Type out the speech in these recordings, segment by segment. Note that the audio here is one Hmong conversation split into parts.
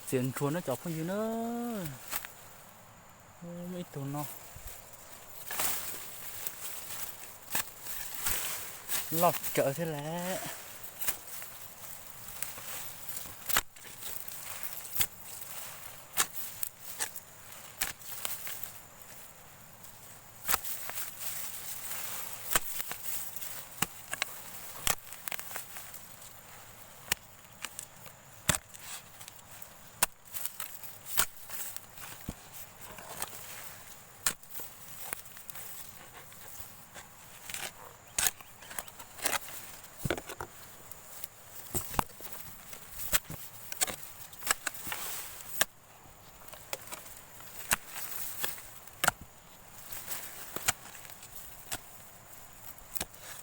Txiav ntshua na cov phooj ywg na. Ib tug no loj tsawv thiab lawm.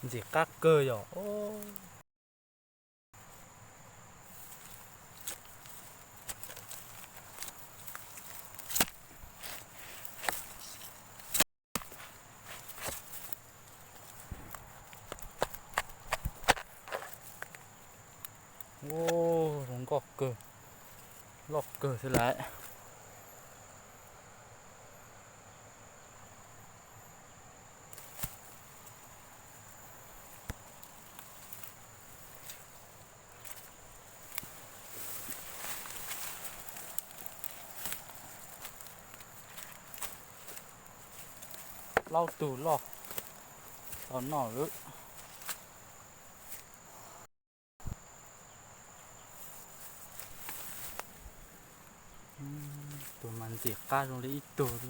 Ntxim qab kawg yom. Ua, zoo nkauj kawg, loj kawg thiab lawm. Plaub tug loj tau noj lawm. Tus mas ntxim qab zoo li ib tug.